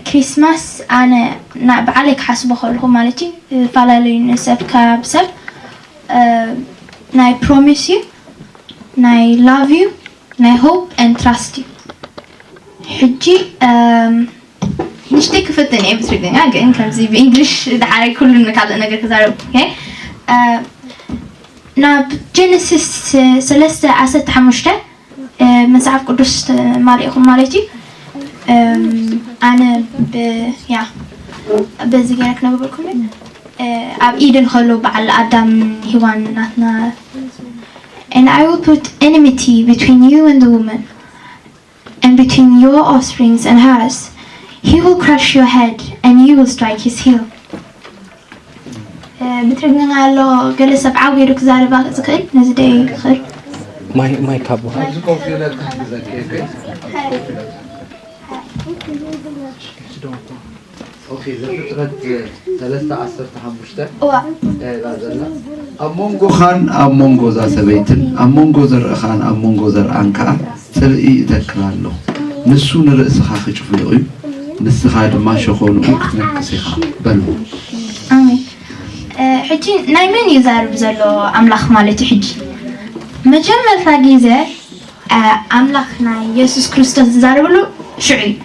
ክሪስማስ ኣነ ባዕለይ ክሓስቦ ከለኹ ማለት እዩ፣ ዝተፈላለዩ ንሰብ ካብ ሰብ ናይ ፕሮሚስ እዩ፣ ናይ ላቭ እዩ፣ ናይ ሆፕ ን ትራስት እዩ። ሕጂ ንሽተይ ክፍትን እየ ብትግርኛ፣ ግን ከምዚ ብእንግሊሽ ድሓረይ ኩሉ ካልእ ነገር ክዛረብ። ናብ ጀነሲስ ሰለስተ ዓሰርተ ሓሙሽተ መጽሓፍ ቅዱስ ተማሊእኹም ማለት እዩ። ኣነ ያ በዚ ገይረ ክነብበልኩም። ኣብ ኢድን ከሎ በዓል ኣዳም ሂዋን ናትና and I will put enmity between you and the woman, and between your offsprings and hers. He will crush your head, and you will strike his heel. ብትግርኛ ኣሎ። ገለ ሰብ ዓው ገይሩ ክዛረባ ዝኽእል ነዚ ደ ይኽእል። ማይ ማይ ካቦ ኦኬ ዘፍጥረት ሰለስተ ዓሰርተ ሓሙሽተ እዋ እያ ዘላ። ኣብ መንጎኻን ኣብ መንጎ እዛ ሰበይትን ኣብ መንጎ ዘርእኻን ኣብ መንጎ ዘርኣን ከኣ ጽልኢ እተክል ኣለኹ። ንሱ ንርእስኻ ክጭፍልቕ እዩ፣ ንስኻ ድማ ሸኾንኡ ክትነክስ ኢኻ በልዎ። ኣሜን። ሕጂ ናይ መን እዩ ዛርብ ዘሎ ኣምላኽ ማለት እዩ? ሕጂ መጀመርታ ግዜ ኣምላኽ ናይ የሱስ ክርስቶስ ዝዛረበሉ ሽዑ እዩ።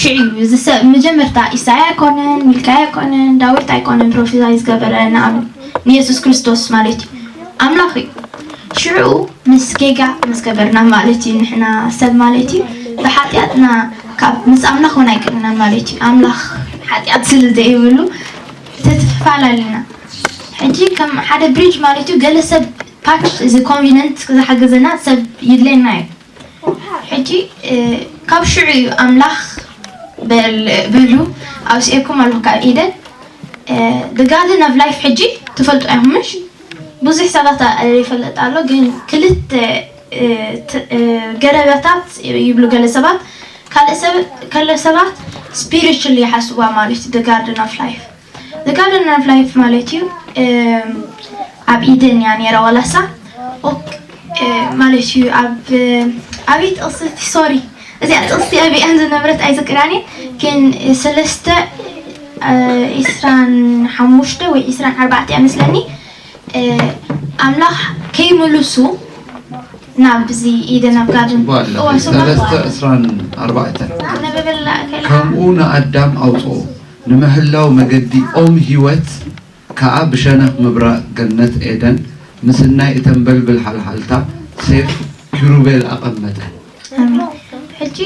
ሽዑ እዩ እዚ ሰብ መጀመርታ ኢሳያ ኣይኮነን፣ ሚልካያ ኣይኮነን፣ ዳዊት ኣይኮነን ፕሮፌሳይ ዝገበረ ንኣም ንየሱስ ክርስቶስ ማለት እዩ። ኣምላኽ እዩ። ሽዑ ምስ ጌጋ ምስ ገበርና ማለት እዩ ንሕና ሰብ ማለት እዩ ብሓጢኣትና ካብ ምስ ኣምላኽ እውን ኣይቅንናን ማለት እዩ። ኣምላኽ ሓጢኣት ስለ ዘይብሉ ተትፈላለና። ሕጂ ከም ሓደ ብሪጅ ማለት እዩ ገለ ሰብ ፓች እዚ ኮንቪነንት ዝሓግዘና ሰብ ይድለየና እዩ። ሕጂ ካብ ሽዑ እዩ ኣምላኽ በል በሉ ኣውሲኤኩም ኣለኹ ካብ ኢደን። The Garden of Life ሕጂ ትፈልጡ ኢኹም ምሽ? ብዙሕ ሰባት ይፈልጥ ኣሎ ግን ክልተ ገረበታት ይብሉ ገለ ሰባት ካልእ ሰብ ከለ ሰባት ስፒሪቹል ይሓስዋ ማለት እዩ። The Garden of Life ማለት እዩ ኣብ ኢደን እያ ነይራ ዋላሳ ማለት እዩ ኣብ ኣበይ ጥቕሲ እቲ ሶሪ እዚኣ ጥቕሲ ኣበይኣን ዝነበረት ኣይዝክራን እየ ግን ሰለስተ ዒስራን ሓሙሽተ ወይ ዒስራን ኣርባዕተ እያ መስለኒ ኣምላኽ ከይምልሱ ናብዚ ኢደ ናብ ጋድን ሰለስተ ዕስራን ኣርባዕተን ከምኡ ንኣዳም ኣውፅኦ ንምህላው መገዲ ኦም ህይወት ከኣ ብሸነኽ ምብራቕ ገነት ኤደን ምስናይ እተን በልብል ሓልሓልታ ሴፍ ኪሩቤል ኣቐመጠ። ሕጂ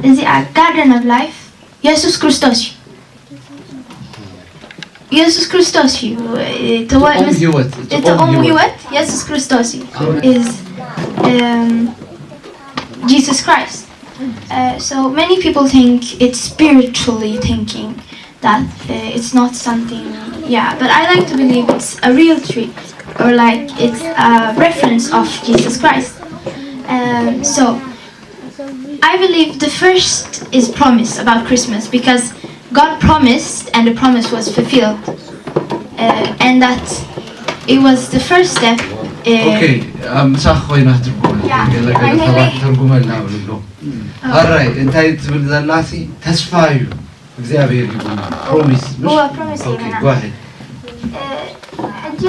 እዚኣ ጋርደን ኦፍ ላይፍ የሱስ ክርስቶስ እዩ። የሱስ ክርስቶስ እዩ። እቲ ኦም ህይወት የሱስ ክርስቶስ እዩ። Jesus Christ. Uh, so many people think it's spiritually thinking that uh, it's not something, yeah, but I like to believe it's a real tree or like it's a reference of Jesus Christ. Um, so I believe the first is promise about Christmas because God promised and the promise was fulfilled. Uh, and that it was the first step. Uh, okay, ምሳኺ ኮይና ክትርጉመ ገለ ገለ ሰባት ተርጉመልና ብልሎ ኣራይ እንታይ ትብል ዘላሲ ተስፋ እዩ እግዚኣብሔር ይቡና ፕሮሚስ እዋ ፕሮሚስ ይቡና ጓሄ ሕጂ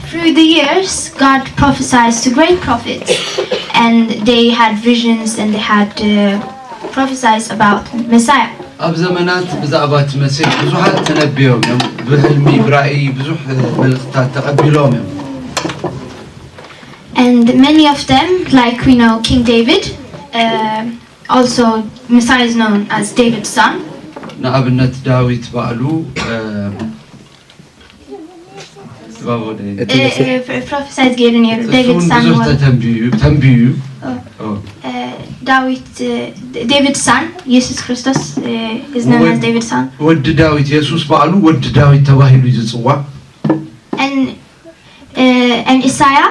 through the years God prophesies to great prophets and they had visions and they had uh, prophesies about Messiah. ኣብ ዘመናት ብዛዕባ እቲ መሲሕ ብዙሓት ተነብዮም እዮም። ብህልሚ፣ ብራእይ ብዙሕ መልእኽትታት ተቐቢሎም እዮም። And many of them, like we know King David, uh, also Messiah is known as David's son. ንኣብነት ዳዊት ባዕሉ ፕሮፌሳይዝ ገይሩ ነይሩ ዴቪድ ሳን ብዙሕ ተተንብዩ ተንብዩ ዳዊት ዴቪድ ሳን የሱስ ክርስቶስ is known as David son ወዲ ዳዊት የሱስ በዓሉ ወዲ ዳዊት ተባሂሉ እዩ ዝፅዋዕ and Isaiah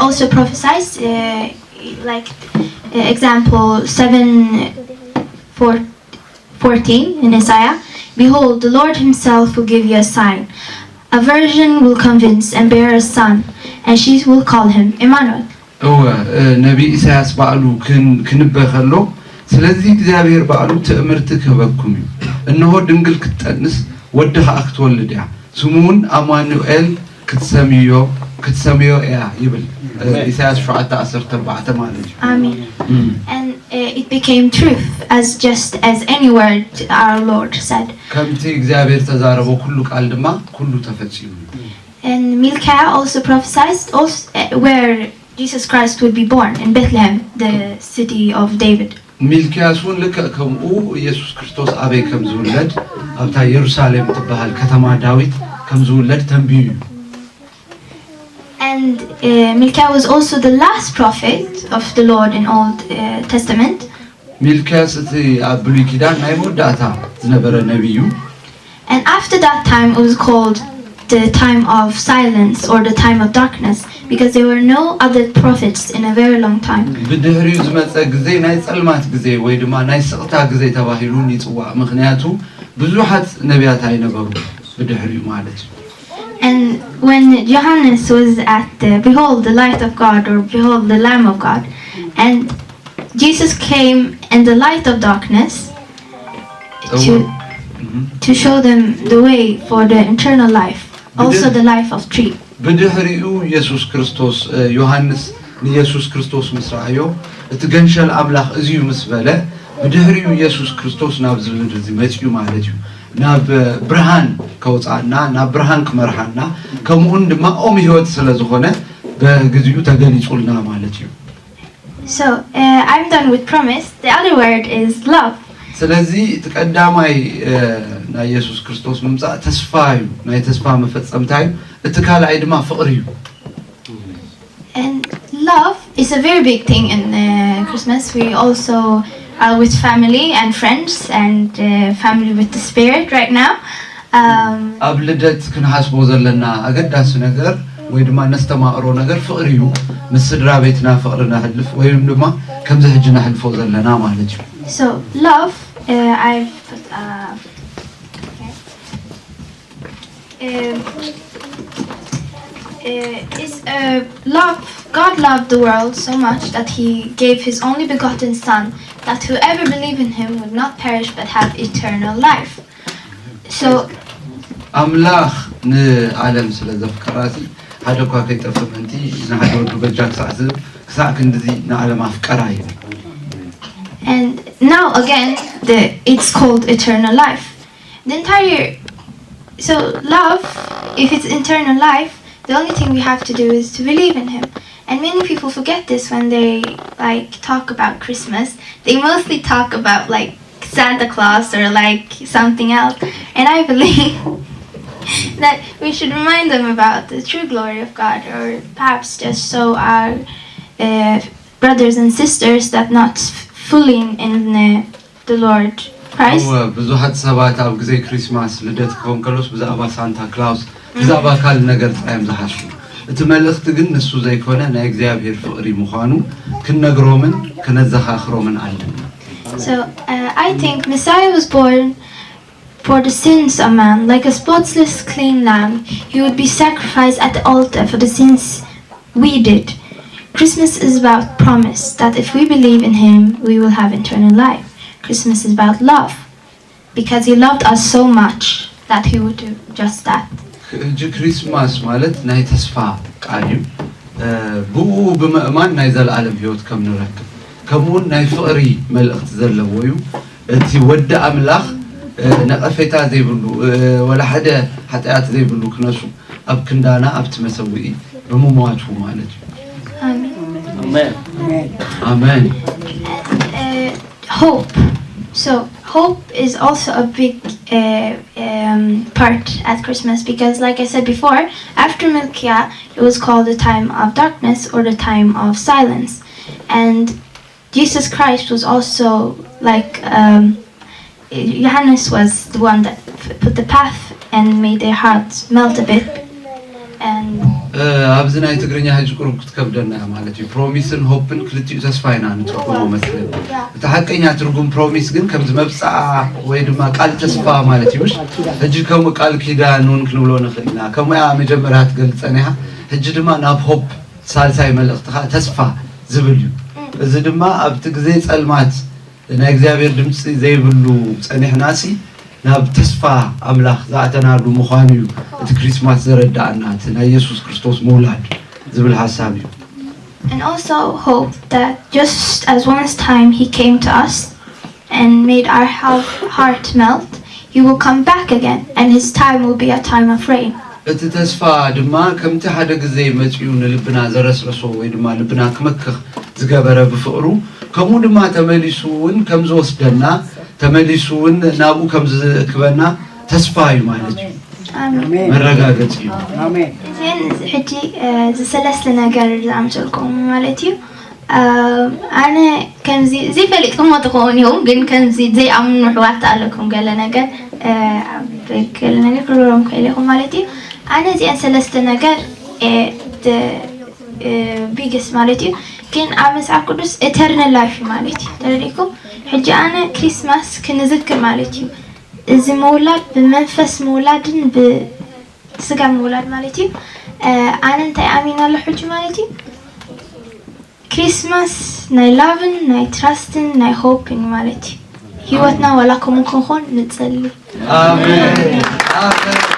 also prophesies like example seven four fourteen in Isaiah, behold, the Lord himself will give you a sign. A virgin will convince and bear a son, and she will call him Emmanuel. እወ ነቢ ኢሳያስ ባዕሉ ክንበ ከሎ ስለዚ እግዚኣብሔር ባዕሉ ትእምርቲ ክህበኩም እዩ። እነሆ ድንግል ክትጠንስ፣ ወዲ ኸኣ ክትወልድ እያ፣ ስሙ እውን ኣማኑኤል ክትሰምዮ ክትሰምዮ እያ ይብል። ኢሳያስ ሸውዓተ ዓሰርተ ኣርባዕተ ማለት እዩ። Amen. And uh, it became truth, as just as any word our Lord said. ከምቲ እግዚኣብሔር ተዛረቦ ኩሉ ቃል ድማ ኩሉ ተፈጺሙ እዩ። And Milkiah also prophesied also, uh, where Jesus Christ would be born in Bethlehem, the city of David. ሚልክያስ እውን ልክዕ ከምኡ ኢየሱስ ክርስቶስ ኣበይ ከም ዝውለድ ኣብታ የሩሳሌም ትበሃል ከተማ ዳዊት ከም ዝውለድ ተንብዩ እዩ። And uh, Milkiah was also the last prophet of the Lord in Old uh, Testament. ሚልክያስ እቲ ኣብ ብሉይ ኪዳን ናይ መወዳእታ ዝነበረ ነቢይ እዩ። And after that time, it was called the time of silence or the time of darkness because there were no other prophets in a very long time. ብድሕሪኡ ዝመፀ ግዜ ናይ ፀልማት ግዜ ወይ ድማ ናይ ስቕታ ግዜ ተባሂሉ እውን ይፅዋዕ። ምክንያቱ ብዙሓት ነቢያት ኣይነበሩ ብድሕሪኡ ማለት እዩ። And when Johannes was at the behold the light of God or behold the Lamb of God, and Jesus came in the light of darkness to, to show them the way for the eternal life, also the life of tree. ብድሕሪኡ ኢየሱስ ክርስቶስ ዮሃንስ ንኢየሱስ ክርስቶስ ምስ ረኣዮ እቲ ገንሸል ኣምላኽ እዚዩ ምስ በለ ብድሕሪኡ ኢየሱስ ክርስቶስ ናብዚ ምድሪ እዚ መፅዩ ማለት እዩ። ናብ ብርሃን ከውፅኣና ናብ ብርሃን ክመርሓና ከምኡውን ድማ ኦም ህይወት ስለ ዝኾነ በግዚኡ ተገሊፁልና ማለት እዩ። So uh, I'm done with promise. The other word is love. ስለዚ እቲ ቀዳማይ ናይ ኢየሱስ ክርስቶስ ምምፃእ ተስፋ እዩ፣ ናይ ተስፋ መፈፀምታ እዩ። እቲ ካልኣይ ድማ ፍቕሪ እዩ። And love is a very big thing in uh, Christmas. We also are with family and friends and uh, family with the spirit right now. Um, ኣብ ልደት ክንሓስቦ ዘለና ኣገዳሲ ነገር ወይ ድማ ነስተማቕሮ ነገር ፍቕሪ እዩ። ምስ ስድራ ቤትና ፍቕሪ ነሕልፍ ወይም ድማ ከምዚ ሕጂ ነሕልፎ ዘለና ማለት እዩ። So love, uh, I've put, uh, okay. Um, uh, is uh, love. God loved the world so much that He gave His only begotten Son, that whoever believe in Him would not perish but have eternal life. So ኣምላኽ ንዓለም ስለ ዘፍቀራሲ ሓደ እኳ ከይጠፍእ ምእንቲ ንሓደ ወዱ በጃ ክሳዕ ዝህብ ክሳዕ ክንድዚ ንዓለም ኣፍቀራ ይብል። And now again, the, it's called eternal life. The entire, so love, if it's eternal life, the only thing we have to do is to believe in Him. And many people forget this when they like talk about Christmas. They mostly talk about like Santa Claus or like something else. And I believe that we should remind them about the true glory of God, or perhaps just so our uh, brothers and sisters that not fully in uh, the Lord Christ. እወ ብዙሓት ሰባት ኣብ ግዜ ክሪስማስ ልደት ክኸውን ከሎስ ብዛዕባ ሳንታ ክላውስ ብዛዕባ ካልእ ነገር ጥራይ እዮም ዝሓስቡ። እቲ መልእኽቲ ግን ንሱ ዘይኮነ ናይ እግዚኣብሔር ፍቕሪ ምዃኑ ክንነግሮምን ክነዘኻኽሮምን ኣለና። So uh, I think Messiah was born for the sins of man, like a spotless, clean lamb. He would be sacrificed at the altar for the sins we did. Christmas is about promise that if we believe in Him, we will have eternal life. Christmas is about love because He loved us so much that He would do just that. ሕጂ ክሪስማስ ማለት ናይ ተስፋ ቃል እዩ። ብኡ ብምእማን ናይ ዘለኣለም ህይወት ከም ንረክብ ከምኡውን ናይ ፍቕሪ መልእኽቲ ዘለዎ እዩ። እቲ ወዲ ኣምላኽ ነቐፌታ ዘይብሉ ወላ ሓደ ሓጢኣት ዘይብሉ ክነሱ ኣብ ክንዳና ኣብቲ መሰውኢ ብምሟቱ ማለት እዩ። ኣሜን። Hope. So hope is also a big uh, um, part at Christmas because, like I said before, after Milkia, it was called the time of darkness or the time of silence. And Jesus Christ was also like um, Johannes was the one that put the path and made their hearts melt a bit. ኣብዚ ናይ ትግርኛ ሕጂ ቁሩብ ክትከብደና እያ ማለት እዩ። ፕሮሚስን ሆፕን ክልቲኡ ተስፋ ኢና ንትርጉሞ መስለኒ። እቲ ሓቀኛ ትርጉም ፕሮሚስ ግን ከምዚ መብፅዓ ወይ ድማ ቃል ተስፋ ማለት እዩ። ሕጂ ከምኡ ቃል ኪዳን እውን ክንብሎ ንኽእል ኢና። ከምኡ እያ መጀመርያ ትገልፀን እያ። ሕጂ ድማ ናብ ሆፕ ሳልሳይ መልእኽቲ ከዓ ተስፋ ዝብል እዩ። እዚ ድማ ኣብቲ ግዜ ፀልማት ናይ እግዚኣብሔር ድምፂ ዘይብሉ ጸኒሕናሲ ናብ ተስፋ ኣምላኽ ዝኣተናሉ ምዃኑ እዩ እቲ ክሪስማስ ዘረዳእና፣ እቲ ናይ የሱስ ክርስቶስ ምውላድ ዝብል ሓሳብ እዩ። And also hope that just as once time he came to us and made our heart, heart melt, he will come back again and his time will be a time of rain. እቲ ተስፋ ድማ ከምቲ ሓደ ግዜ መጺኡ ንልብና ዘረስረሶ ወይ ድማ ልብና ክመክኽ ዝገበረ ብፍቕሩ፣ ከምኡ ድማ ተመሊሱ እውን ከም ዝወስደና፣ ተመሊሱ እውን ናብኡ ከም ዝእክበና ተስፋ እዩ ማለት እዩ። ኣሜን። መረጋገጺ እዩ። እዚን ሕጂ ዝሰለስተ ነገር ዝኣምሰልኩም ማለት እዩ። ኣነ ከምዚ እዚ ፈሊጥኩሞ ትኸውን ይኹም ግን ከምዚ ዘይኣምኑ ኣሕዋት ኣለኩም ገለ ነገር ገለ ነገር ክረሮም ክእል ኢኹም ማለት እዩ። ኣነ እዚአን ሰለስተ ነገር ቢግስ ማለት እዩ። ግን ኣብ መፅሓፍ ቅዱስ eternal life ማለት እዩ ተረዲእኩም። ሕጂ ኣነ ክሪስማስ ክንዝክር ማለት እዩ። እዚ ምውላድ ብመንፈስ ምውላድን ብስጋ ምውላድ ማለት እዩ። ኣነ እንታይ ኣሚን ኣሎ ሕጂ ማለት እዩ። ክሪስማስ ናይ ላቭን ናይ ትራስትን ናይ ሆፕን ማለት እዩ። ህይወትና ዋላ ከምኡ ክንኾን ንጸሊ። ኣሜን። ኣሜን።